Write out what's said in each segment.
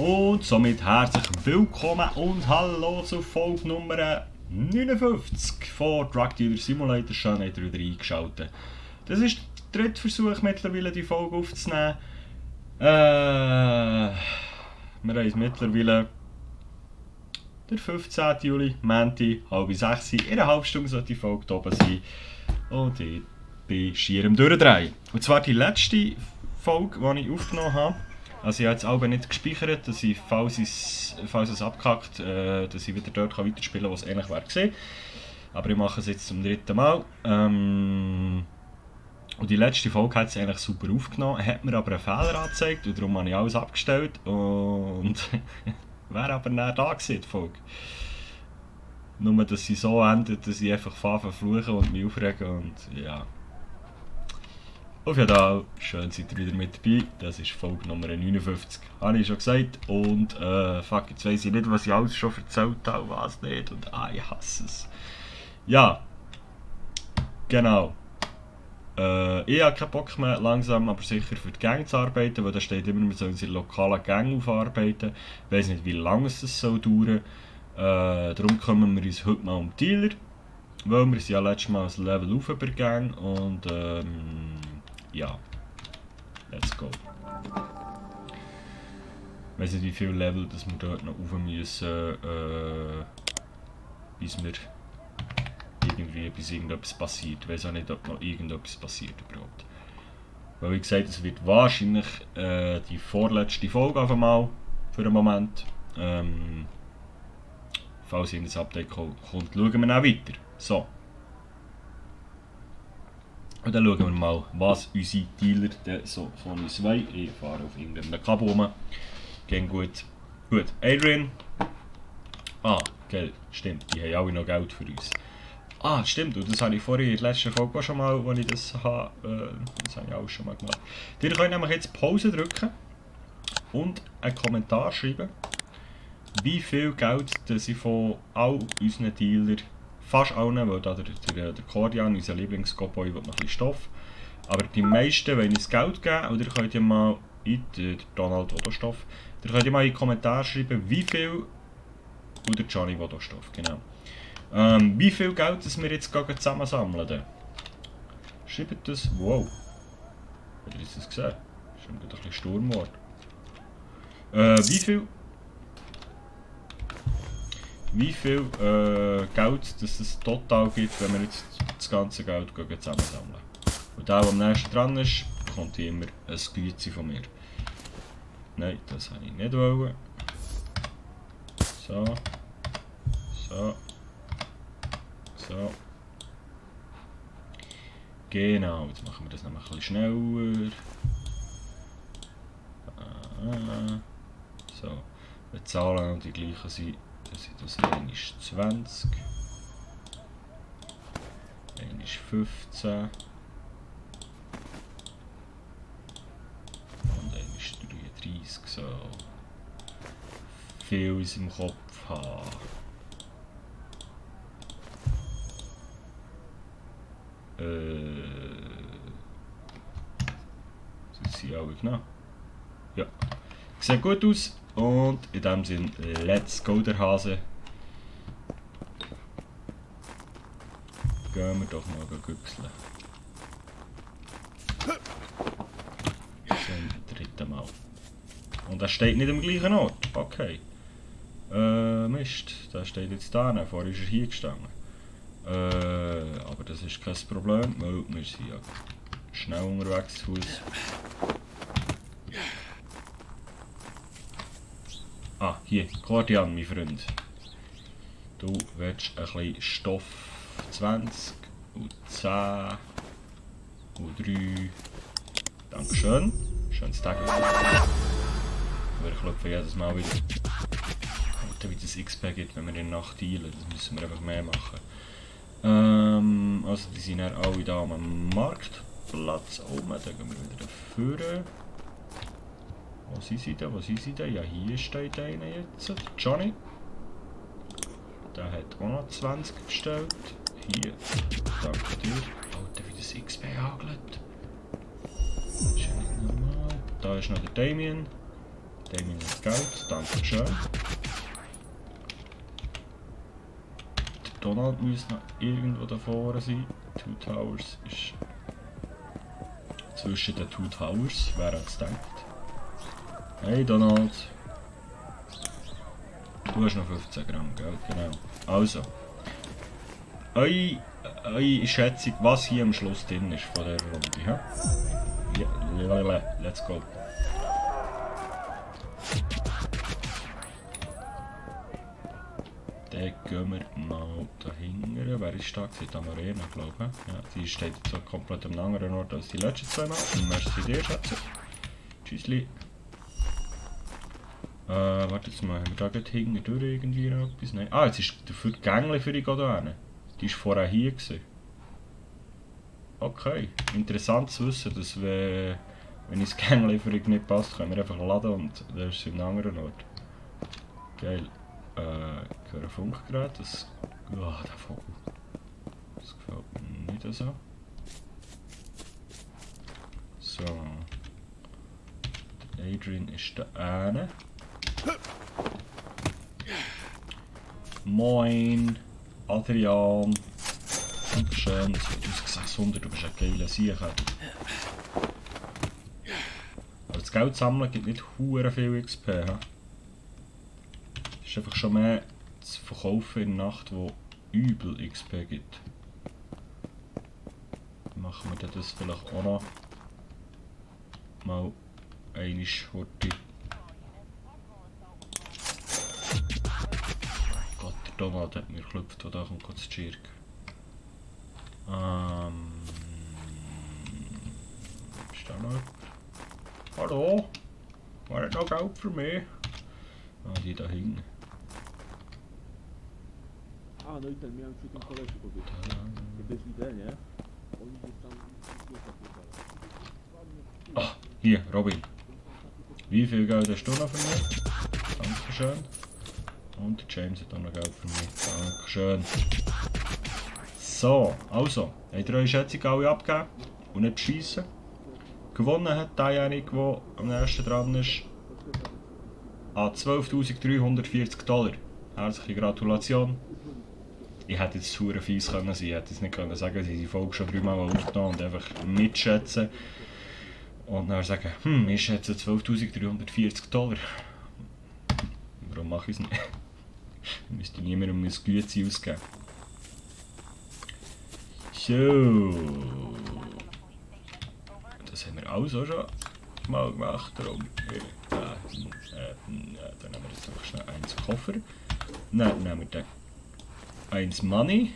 Und somit herzlich willkommen und hallo zu Folge Nummer 59 von Drug Dealer Simulator. Schön, habt ihr wieder eingeschaltet. Das ist der dritte Versuch mittlerweile, die Folge aufzunehmen. Wir haben es mittlerweile der 15. Juli, Montag, 5:30. In einer halben Stunde sollte die Folge da oben sein. Und ich bin schier am Durchdrehen. Und zwar die letzte Folge, die ich aufgenommen habe. Also ich habe jetzt auch nicht gespeichert, dass ich, falls es abkackt, dass ich wieder dort weiterspielen kann, wo es ähnlich wäre. Aber ich mache es jetzt zum dritten Mal. Und die letzte Folge hat es eigentlich super aufgenommen, hat mir aber einen Fehler angezeigt und darum habe ich alles abgestellt. Und wäre aber nicht da gewesen, die Folge. Nur, dass sie so endet, dass ich einfach verfluchen und mich aufregen und ja. Auf jeden Fall, schön seid ihr wieder mit dabei. Das ist Folge Nummer 59. Habe ich schon gesagt. Und fuck, jetzt weiss ich nicht, was ich alles schon erzählt habe, was nicht. Und ich hasse es. Ja. Genau. Ich habe keinen Bock mehr, langsam aber sicher für die Gang zu arbeiten, weil da steht immer, wir sollen unsere lokalen Gang aufarbeiten. Ich weiss nicht, wie lange es das soll dauern. Darum kümmern wir uns heute mal um Dealer. Weil wir sind ja letztes Mal ein Level auf über Gang und ja, let's go. Ich weiss nicht, wie viele Level dass wir dort noch rauf müssen, bis irgendetwas passiert. Ich weiss auch nicht, ob noch irgendetwas passiert überhaupt. Weil wie gesagt, es wird wahrscheinlich die vorletzte Folge auf einmal für den Moment. Falls irgendein Update kommt, schauen wir auch weiter. So. Und dann schauen wir mal, was unsere Dealer so von uns wollen. Ich fahre auf irgendeinem Kabel rum. Geht gut. Gut, Adrian. Gell, stimmt, die haben alle noch Geld für uns. Stimmt, und das habe ich vorhin in der letzten Folge auch schon mal, als ich das habe, das habe ich auch schon mal gemacht. Ihr könnt nämlich jetzt Pause drücken und einen Kommentar schreiben, wie viel Geld das ich von all unseren Dealern, fast allen, weil da der Cordian, unser Lieblings-Cowboy, will noch ein bisschen Stoff. Aber die meisten wollen uns Geld geben, oder ihr könnt ja mal der Donald oder Stoff, ihr könnt ja mal in die Kommentare schreiben, wie viel, oder Johnny will auch Stoff, genau. Wie viel Geld das wir jetzt zusammen sammeln. Schreibt das, wow. Habt ihr das gesehen? Das ist schon ein bisschen Sturm geworden. Wie viel Geld das total gibt, wenn wir jetzt das ganze Geld zusammensammeln. Und der am nächsten dran ist, bekommt immer ein Gützi von mir. Nein, das habe ich nicht wollen. So. So. So. Genau, jetzt machen wir das noch ein bisschen schneller. So. Die Zahlen die gleichen sind. Das eine ist 20, eine ist 15 und eine ist 33. So viel in unserem Kopf haben. Sind sie alle genau? Ja. Sieht gut aus. Und in dem Sinn, let's go der Hase. Gehen wir doch mal güchseln. Zum dritten Mal. Und das steht nicht am gleichen Ort. Okay. Mist, der steht jetzt da. Vorher ist er hier gestanden. Aber das ist kein Problem, weil wir sind ja schnell unterwegs zu Fuß. Hier, Cordian, mein Freund. Du willst ein bisschen Stoff. 20 und 10 und 3. Dankeschön. Schönes Tag. Wir klopfen jedes Mal wieder. Alter, wie das XP gibt, wenn wir in der Nacht dealen. Das müssen wir einfach mehr machen. Also die sind dann alle da am Marktplatz oben. Dann gehen wir wieder dafür. Wo sind sie denn? Ja, hier steht einer jetzt. Johnny. Der hat auch noch 20 bestellt. Hier. Danke dir. Alter, wie das XP hagelt. Das ist ja nicht normal. Da ist noch der Damien. Damien das Geld, danke schön. Der Donald müsste noch irgendwo da vorne sein. Two Towers ist zwischen den Two Towers, wer hat es gedacht? Hey Donald! Du hast noch 15 Gramm, gell? Genau. Also. Eure Schätzung, was hier am Schluss drin ist von dieser Runde. Ja? Ja, let's go. Dann gehen wir mal dahinter. Wer ist da? Die Amarena, glaube ich. Ja, die steht jetzt so komplett am anderen Ort als die letzten zwei Mal. Merci dir, Schätze. Tschüssli. Warte jetzt mal, haben wir da gerade hinten durch irgendwie noch etwas? Nein. Ah, jetzt ist der Gängli für die da hin. Die war vorher hier gewesen. Okay, interessant zu wissen, dass wenn ins Ganglieferung nicht passt, können wir einfach laden und dann ist es in einem anderen Ort. Geil. Ich höre ein Funkgerät, das... Oh, der Vogel. Das gefällt mir nicht so. So. Der Adrian ist da eine. Moin, Adrian. Dankeschön, 2600, du bist ein geiler Sieger. Aber das Geld sammeln gibt nicht hure viel XP. He? Es ist einfach schon mehr zu verkaufen in der Nacht, wo übel XP gibt. Dann machen wir das vielleicht auch noch mal eine Schurte. Gott, der Donald hat mir geklopft, der da kommt zu Chirk. Ist da noch? Hallo? War das noch Geld für mich? Ah, die da hinten. Ah, no i ten, miałem przy tym kolesie powiedzieć. To jest ideę, nie? Oni gdzieś tam... Ah, hier, Robin. Wie viel Geld hast du noch für mich? Dankeschön. Und der James hat auch noch Geld für mich. Dankeschön. So, also, habt ihr eure Schätzung alle abgegeben und nicht beschissen? Gewonnen hat derjenige, der am nächsten dran ist, an 12.340 $. Herzliche Gratulation. Ich hätte jetzt super fies können sein, ich hätte jetzt nicht können sagen, dass ich die Folge schon 3 Mal aufgenommen und einfach mitschätzen. Und dann sagen, ich schätze 12.340 $. Warum mache ich es nicht? Ich müsste niemandem mein Güte ausgeben. So. Das haben wir alles auch schon mal gemacht. Darum, dann nehmen wir jetzt einfach schnell 1 Koffer. Dann nehmen wir den 1 Money.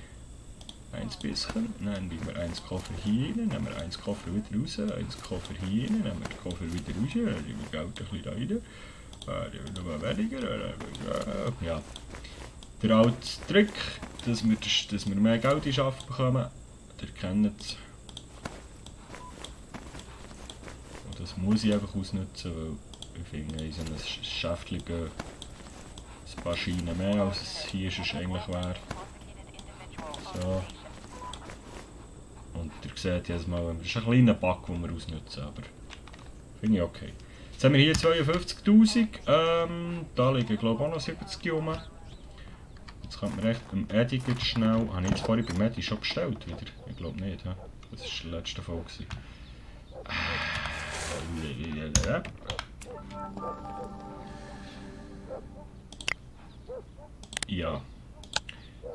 1 bisschen. Dann nehmen wir 1 Koffer hier rein. Nehmen wir 1 Koffer wieder raus. 1 Koffer hier rein. Nehmen wir den Koffer wieder raus. Dann nehmen wir Geld ein bisschen da rein. Dann noch weniger. Ja. Der alte Trick, dass wir mehr Geld in Schaft bekommen. Ihr kennt es. Und das muss ich einfach ausnutzen, weil ich finde, in so einem Schäftchen gehen ein paar Scheine mehr, als es hier ist eigentlich wäre. So. Und ihr seht jedes Mal, es ist ein kleiner Bug, den wir ausnutzen, aber finde ich okay. Jetzt haben wir hier 52'000, da liegen glaube ich auch noch 70 rum. Jetzt könnte man echt beim Eddie schnell... Habe ich jetzt vorhin beim Eddie schon bestellt wieder? Ich glaube nicht, he? Das war die letzte Folge. Ja.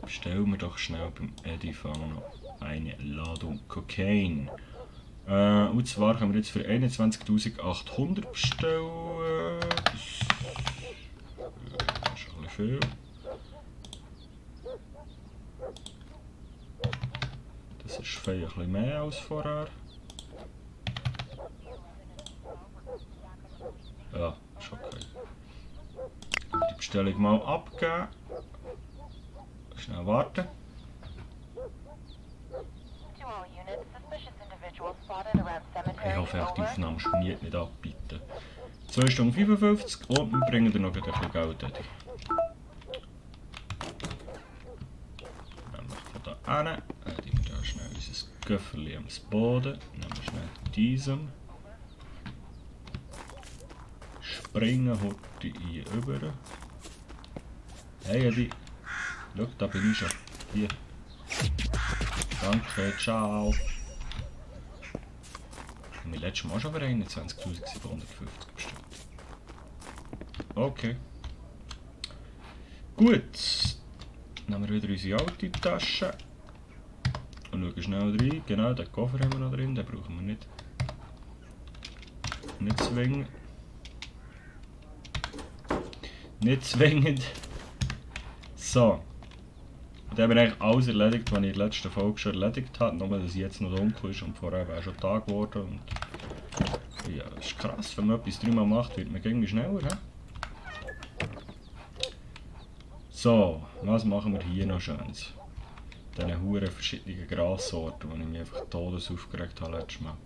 Bestellen wir doch schnell beim Eddie noch eine Ladung Kokain. Und zwar können wir jetzt für 21.800 bestellen. Das ist ein bisschen viel. Das ist vielleicht ein bisschen mehr als vorher. Ja, ist okay. Die Bestellung mal abgeben. Schnell warten. Ich hoffe, die Aufnahme schmiert nicht ab, bitte. 2 Stunden 55 und wir bringen dir noch ein bisschen Geld. Nämlich von da hin. Nehmen wir da schnell unser Köfferchen am Boden. Nehmen wir schnell diesen. bringen. Horti hier rüber. Hey Edi. Schau, da bin ich schon. Hier. Danke, ciao. Haben wir letztes Mal schon über 21.750 bestellt. Okay. Gut. Nehmen wir wieder unsere alte Tasche. Und schauen schnell rein. Genau, den Koffer haben wir noch drin, den brauchen wir nicht. Nicht zwingend. Nicht zwingend. So. Dann haben wir eigentlich alles erledigt, was ich in der letzten Folge schon erledigt habe. Nur, dass es jetzt noch dunkel ist und vorher wäre schon Tag geworden. Und ja, das ist krass, wenn man etwas dreimal macht, wird man irgendwie schneller. He? So, was machen wir hier noch Schönes? Diese huren verschiedenen Grassorten, die ich mich einfach todes aufgeregt habe letztes Mal.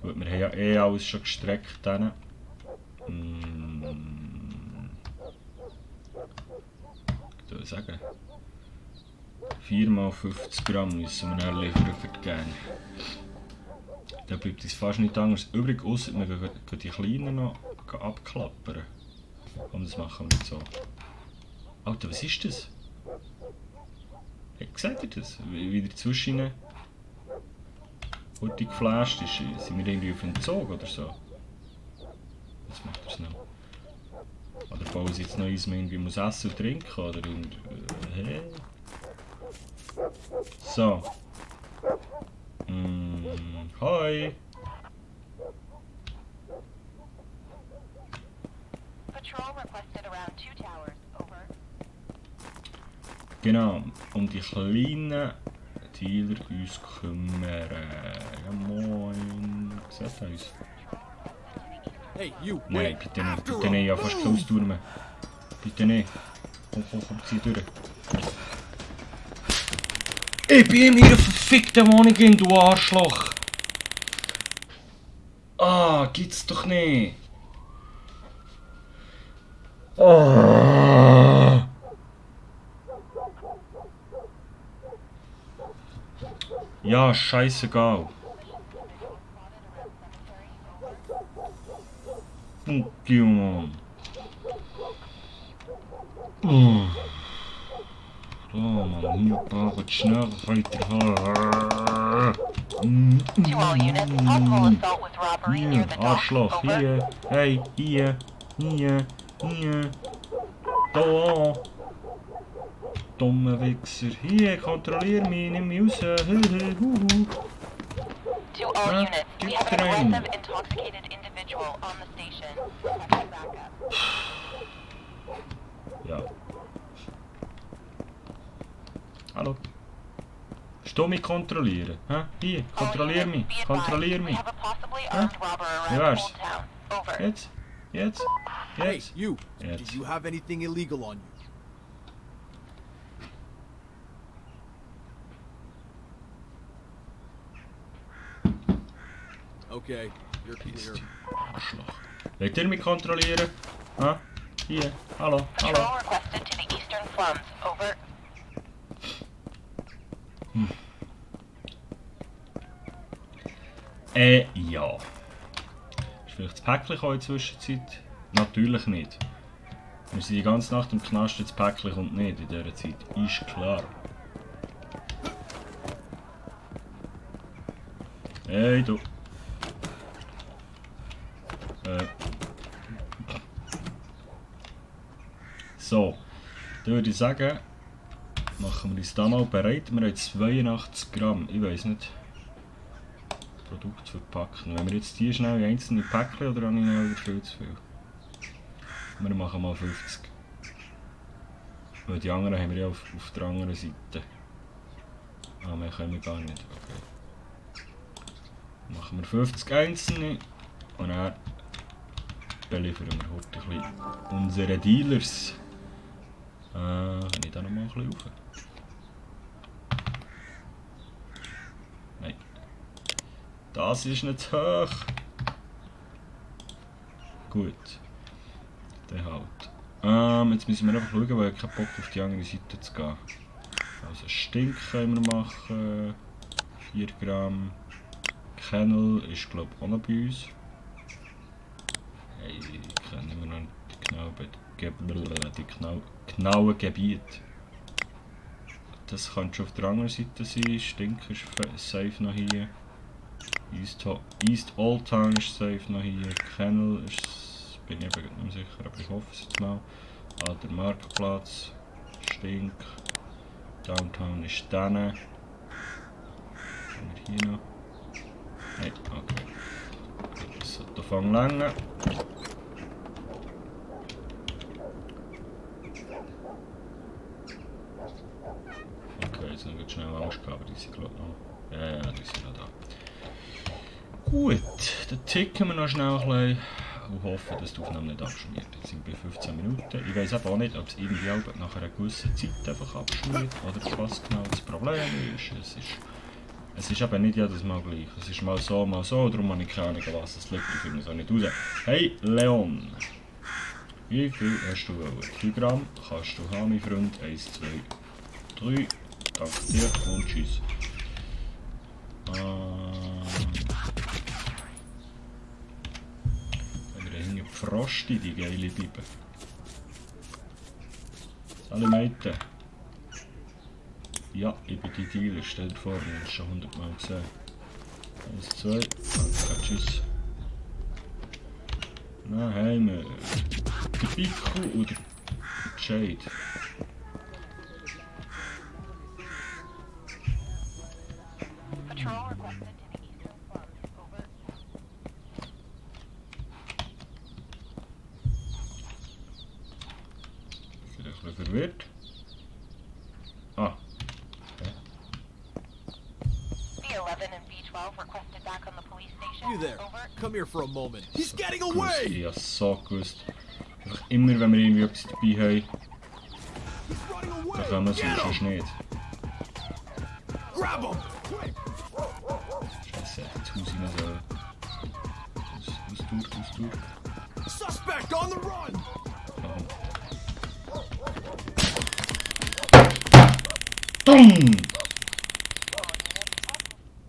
Gut, wir haben ja eh alles schon gestreckt. Dann. Ich würde sagen, 4 x 50 Gramm müssen wir dann liefern für die Gang. Da bleibt uns fast nicht anders übrig, ausser wir gehen die Kleinen noch abklappern. Und das machen wir nicht so. Alter, was ist das? Seht ihr das? Wie der zwischen Horti geflasht ist. Sind wir irgendwie auf Entzug oder so? Was macht er schnell? Oder bauen sie jetzt noch eins, man irgendwie muss essen und trinken? Oder so. Hoi! Genau, um die kleinen Dealer uns kümmern. Ja moin. Seht ihr uns? Hey, you, Nein, bitte nicht, bitte nicht. Ja, fast austurmen. Bitte nicht. Komm, zieh durch. Ich bin in ihrer verfickten Wohnung in, du Arschloch! Ah, gibt's doch nicht! Ah. Ja, scheißegal. Fuck you, Mann. Oh Mann, hier braucht schnell weiter. To all units, possible assault with robbery near the dock. Arschloch, Over. hier. Hey, hier. Da. Dumme Wichser. Hier, kontrollier mich, nimm mich raus. To all units, we have an Train. aggressive, intoxicated individual on the station. Requesting backup. Ja. Hallo. Willst du mich kontrollieren? Hä? Hier, kontrollier mich. Kontrollier mich. We have a possibly armed robber Wie around wär's? Old Town. Over. Jetzt? Jetzt? Hey, Jetzt? you! Jetzt. Do you have anything illegal on you? Okay, you're clear. Arschloch. Wollt ihr mich kontrollieren? Hä? Hier. Hallo. Patrol Hallo. requested to the eastern slums. Over. Ja. Ist vielleicht das Päckchen in der Zwischenzeit? Natürlich nicht. Wir sind die ganze Nacht im Knast, das Päckchen kommt nicht in dieser Zeit. Ist klar. Hey du. So. Dann würde ich sagen, machen wir uns da mal bereit. Wir haben 82 Gramm. Ich weiß nicht. Produkt verpacken. Wenn wir jetzt die schnell in einzelne Päckchen oder habe ich noch wieder viel zu viel? Wir machen mal 50. Weil die anderen haben wir ja auf der anderen Seite. Ah, mehr können wir gar nicht. Okay. Machen wir 50 einzelne und dann beliefern wir heute ein bisschen unsere Dealers. Kann ich da noch mal ein bisschen rauf? Nein. Das ist nicht zu hoch. Gut. Dann halt. Jetzt müssen wir einfach schauen, weil ich keinen Bock auf die andere Seite zu gehen. Also Stink können wir machen. 4 Gramm. Kennel ist glaube ich auch noch bei uns. Hey, kennen wir noch nicht die genauen Gebiete. Das könnte schon auf der anderen Seite sein. Stinker ist safe noch hier. East Old Town ist safe noch hier. Kennel ist, bin ich eben nicht sicher, aber ich hoffe es jetzt mal. Alter Marktplatz. Stink. Downtown ist dann. Haben wir hier noch? Hey, okay. Das sollte davon lange. Okay, jetzt noch schnell Angst gehabt, aber die sind glaube ich noch. Ja, die sind noch da. Gut, dann ticken wir noch schnell ein bisschen und hoffen, dass die Aufnahme nicht abschmiert. Jetzt sind wir bei 15 Minuten. Ich weiß auch nicht, ob es irgendwie auch nach einer gewissen Zeit einfach abschmiert oder was genau das Problem ist. Es ist aber nicht jedes Mal gleich. Es ist mal so, darum habe ich keine Ahnung, was es liegt. Ich finde es auch nicht raus. Hey Leon! Wie viel hast du wollen? 4 Gramm kannst du haben, mein Freund. 1, 2, 3. Danke dir und tschüss. Wir haben hier Frosty, die geile Bibe. Alle Mädchen. Ja, ich bin die Dealer, stell dir vor, wir haben es schon 100 Mal gesehen. 1, 2, danke, tschüss. Dann haben wir den Pico oder den Jade. Patrol requested to the eastern front. Over. Vielleicht ein bisschen verwirrt. Ah. B11 and B12 requested back on the police station. You there. Over. Come here for a moment. He's getting Gewusst, away! ich habe es so gewusst. Einfach immer, wenn wir irgendwie etwas dabei haben, He's running dann away! können wir es Get sonst him! nicht. Grab him! Quick! Scheiße, das Haus rein sollen. Aus durch. Suspect on the run! Dumm!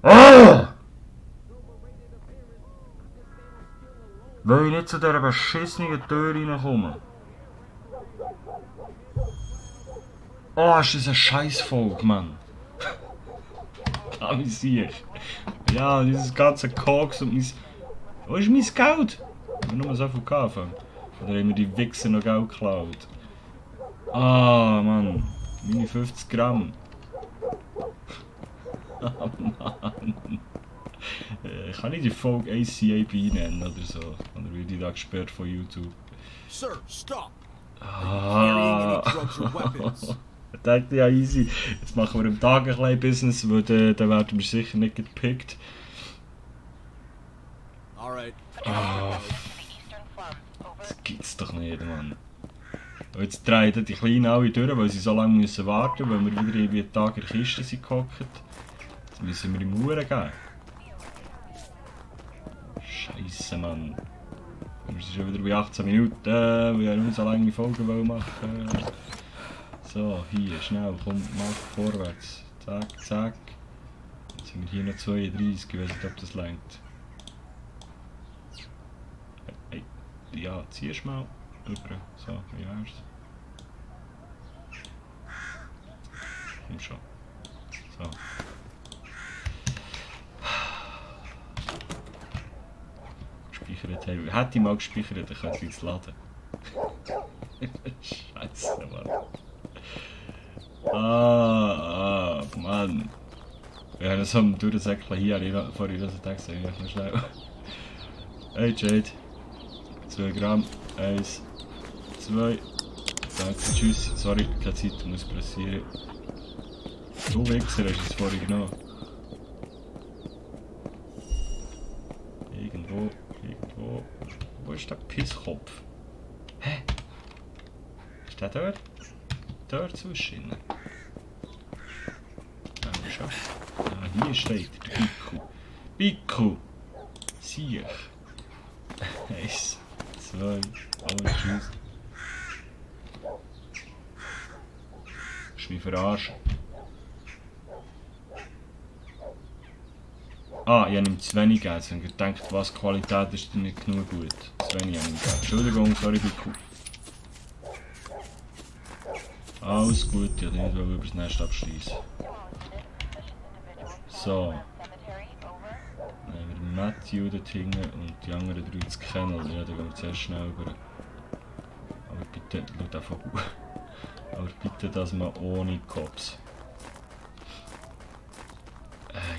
Ah! Weil ich nicht zu dieser beschissenen Tür reinkomme. Oh, ist das eine Scheißfolge, Mann. Amüsiert. Ja, dieses ganze Koks und mein... Wo ist mein Geld? Ich habe nur so viel gehabt. Oder haben mir die Wichser noch Geld geklaut? Ah, Mann. Meine 50 Gramm. Ah, Mann. Kann ich die Folge ACAB nennen oder so? Oder wird die da gesperrt von YouTube? Sir, stop! Ah. Carrying any drugs or weapons. Ich dachte, ja easy. Jetzt machen wir am Tag ein bisschen Business, weil dann werden wir sicher nicht gepickt. Alright. Patrol requested to the eastern front. Over. Das gibt's doch nicht, Mann. Und jetzt drehen die Kleinen alle durch, weil sie so lange müssen warten, weil wir wieder irgendwie einen Tag in der Kiste sind gehockt. Jetzt müssen wir ihm Uhren geben. Scheisse, Mann. Wir sind schon wieder bei 18 Minuten, wir haben nur so lange Folgen machen. So, hier, schnell, komm, mach vorwärts. Zack, zack. Jetzt sind wir hier noch 32, ich weiß nicht, ob das reicht. Hey, ja, ziehst mal rüber. So, wie wär's? Komm schon. So. Gespeichert haben. Hätte ich mal gespeichert, dann könnte ich es laden. Scheiße, Mann. Mann. Wir haben so einen Durchsäckchen hier, vorhin das Text, ich noch schnell. Hey Jade. 2 Gramm. 1, 2. Danke, tschüss. Sorry, keine Zeit, muss pressieren. Du Wichser, hast du es vorhin genommen. Irgendwo. Wo ist der Pisskopf? Hä? Ist der dort? Dort zwischen? Schon. Ah, hier steht der Pico. Pico! Sieh. 1, 2, oh tschüss. Ist mich verarschen. Ah, ich habe ihm zu wenig gegeben. Ich habe gedacht, was Qualität ist denn nicht genug gut. Zu wenig habe ich ihm gegeben. Entschuldigung, sorry, ich bin cool. Alles gut, ich wollte nicht über das Nest abschließen. So. Dann haben wir den Matthew dort hinten und die anderen 3 zu Kennel. Ja, da gehen wir zuerst schnell über. Aber bitte, schaut einfach gut. Aber bitte, dass man ohne Cops.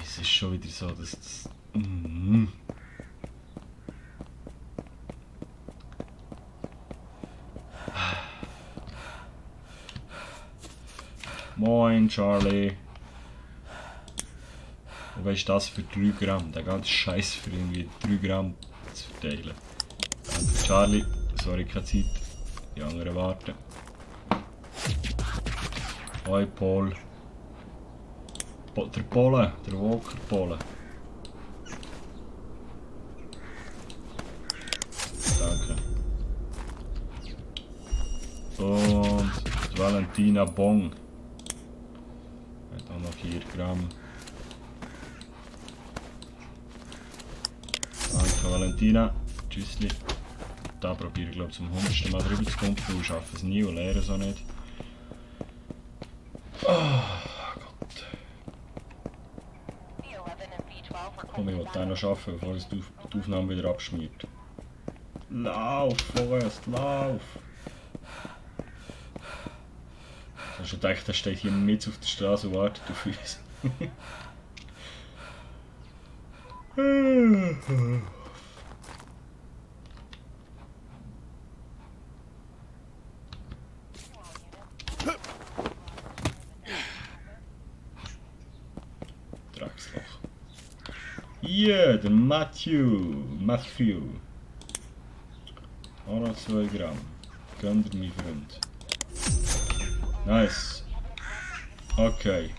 Es ist schon wieder so, dass das... Moin, Charlie. Und was ist das für 3 Gramm? Der ganze Scheiß für irgendwie 3 Gramm zu verteilen. Danke, Charlie. Sorry, keine Zeit. Die anderen warten. Hoi, Paul. Der Polen, der Walker Polen. Danke. Und die Valentina Bong. Hat auch noch 4 Gramm. Danke Valentina. Tschüssli. Da probiere ich glaube zum 100. Mal drüber zu kommen. Ich schaffe es nie und lehre es auch nicht. Komm, ich will den noch schaffen, bevor es die Aufnahme wieder abschmiert. Lauf, Forrest, lauf! Ich habe schon gedacht, der steht hier mit auf der Straße und wartet auf uns. Drecksloch. Yeah, der Matthew. Auch noch 2 Gramm. Gönnt ihr, mein Freund. Nice. Okay.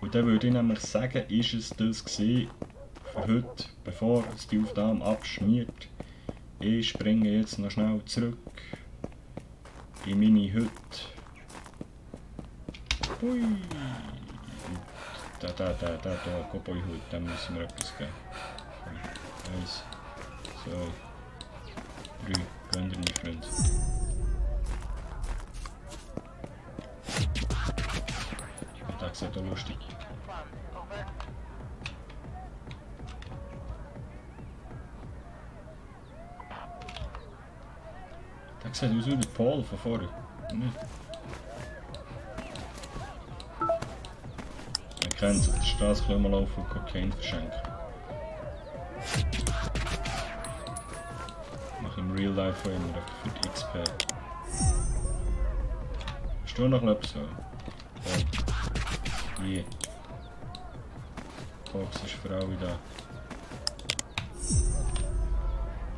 Und dann würde ich nämlich sagen, ist es das gewesen für heute, bevor es die Aufnahme abschmiert. Ich springe jetzt noch schnell zurück in meine Hütte. Ui. Da, Cowboy-Hut, dem müssen wir etwas geben. 1, 2, 3, gönnt ihr, mein Freund. Und das sieht auch lustig. Das sieht aus wie der Paul von vorher. Nicht? Man kennt es auf der Straße mal laufen und Kokain verschenken. Mach im Real Life von immer einfach für die XP. Hast du noch etwas? Ja. Yeah. Box ist für alle da.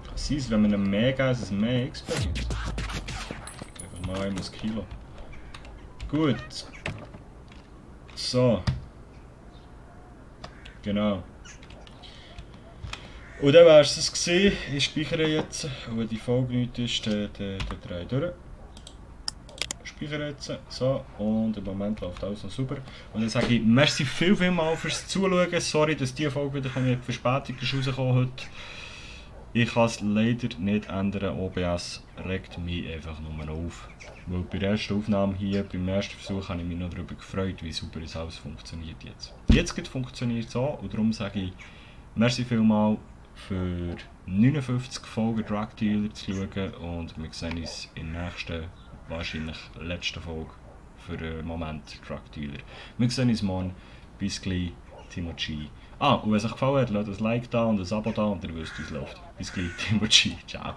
Kann es sein, wenn man einem mehr gibt, dass es mehr XP gibt? Einfach mal ein Kilo. Gut. So. Genau. Und dann wäre es gewesen. Ich speichere jetzt, und wenn die Folge nicht ist, dann drehe ich durch. Speichere jetzt. So, und im Moment läuft alles noch super. Und dann sage ich, merci vielmals fürs Zuschauen. Sorry, dass diese Folge wieder mit Verspätung ist rausgekommen heute. Ich kann es leider nicht ändern. OBS regt mich einfach nur auf. Weil bei der ersten Aufnahme hier, beim ersten Versuch, habe ich mich noch darüber gefreut, wie super es alles funktioniert jetzt. Jetzt funktioniert es auch und darum sage ich, merci vielmals für 59 Folgen Drug Dealer zu schauen und wir sehen uns in der nächsten, wahrscheinlich letzten Folge für den Moment Drug Dealer. Wir sehen uns morgen. Bis gleich, Timochi. Und wenn es euch gefallen hat, lasst ein Like da und ein Abo da und ihr wisst, wie es läuft. Bis gleich, Timochi. Ciao.